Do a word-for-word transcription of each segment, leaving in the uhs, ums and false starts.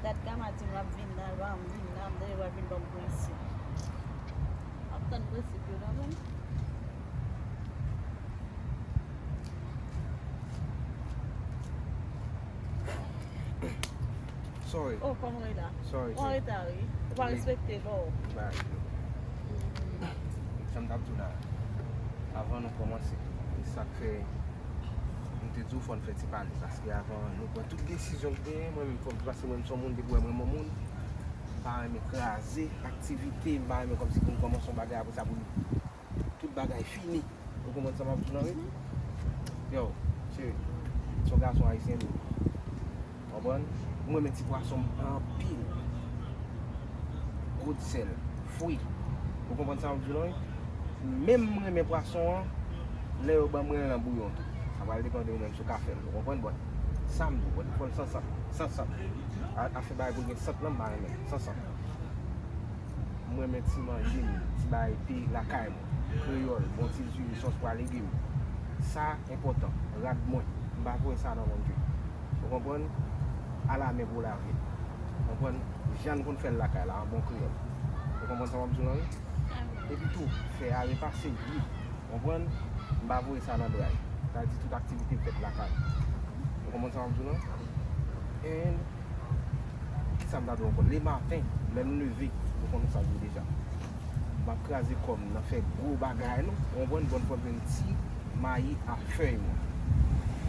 Dat Gama di m l ap vin la, l pa janm vin la, m dèyè l ap vin ban m prensip. M ap tann prensip yo kanmenm. Sorry. Oh, kòman w ye la? Sorry. Ou an reta, wi. Ou pa respekte lè w. Ba, sa m t ap di w la, avan nou kòmanse, e sa k fè m te di w fò n fè ti pale, paske avan nou pran tout desizyon k genyen, mwen menm kòm, paske mwen menm se yon moun, depi w wè m renmen yon moun, m pa renmen kraze aktivite, m pa renmen kòmsi pou n kòmanse yon bagay, apre sa pou n tout bagay fini. Ou konprann sa m ap di w la, wi? Yo, cheri, se yon gason ayisyen m ye. Konprann? Mwen renmen ti pwason anpil. Gwo sèl, fwi. Ou konprann sa m ap di w la, wi? Menm mwen renmen pwason an, lè yo ban mwen l an bouyon tou. Sa pral depann de ou menm si w ka fè l. Ou konprann? But sa m di w, but fò l san sant. San sant. A- Afè bagay pou l gen sant lan, m pa renmen l. San sant. Mwen renmen ti manje m, ti bagay peyi lakay mwen, kreyòl, bon ti lwil, sòs pwa, legim. Sa enpòtan. Rad mwen, m pa voye sa nan manje. Ou konprann? Alamen pou w lave. Ou konprann? Jan n konn fè l lakay la, an bon kreyòl. Ou konprann sa m ap di w la, wi? Epi tou, fè a repase, wi. Ou konprann? M pa voye sa nan dray. Sa di tout aktivite m fèt lakay. Ou konprann sa m ap di w la? And kisa m ta di w ankò? Lematen, lè m leve, nou konn sa m ye deja. M ap kraze kò m nan fè gwo bagay nou. Ou konprann? Bon, fò m jwenn ti mayi a fèy mwen.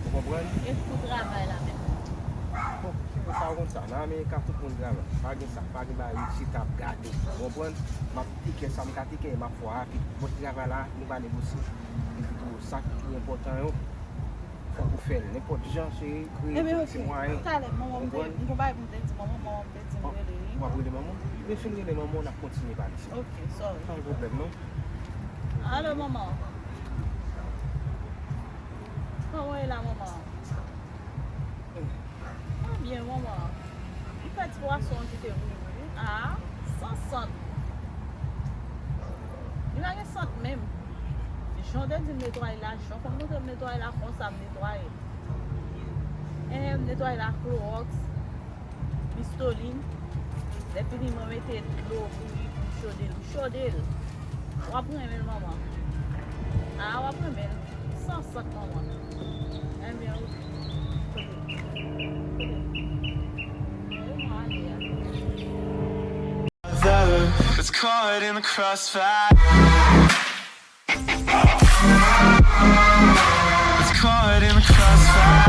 Ou konprann? E pou travay la menm? Bon, cheri, sa ou konn sa. Nan Amerika, tout moun travay. Pa gen sa, pa gen bagay chita ap gade. Ou konprann? M ap teke sa m ka teke, m ap fè rapid. Bon, travay la, nou pa negosye. Epi tou, sa ki pi enpòtan yo, fòk ou fè l. Nenpòt jan, cheri, kreye tout ti mwayen. Talè, manman m te, m gon bagay pou m te di manman, manman m te di m rele, wi. W ap rele manman? Men fin rele manman, n ap kontinye pale, cheri. Ok, sorry. Pa gen pwoblèm, non. Alo, manman. Kòman w ye la, manman? Mwen byen, manman. M fè ti pwason an kite pou nou, wi. Ah, san sant. Li pa gen sant menm. Jan w te di m netwaye la, jan w konn montre m netwaye la, konsa m netwaye. Ehe, m netwaye la klowòks, listolin. Lè fini, mwen mete dlo pou li, pou m chode l. M chode l. W ap renmen l, manman. Ah, w ap renmen l. San sant, manman. Enben, ok. Kote? Kote? Kote mwen ale a? Mother was caught in the crossfire. Was caught in the crossfire.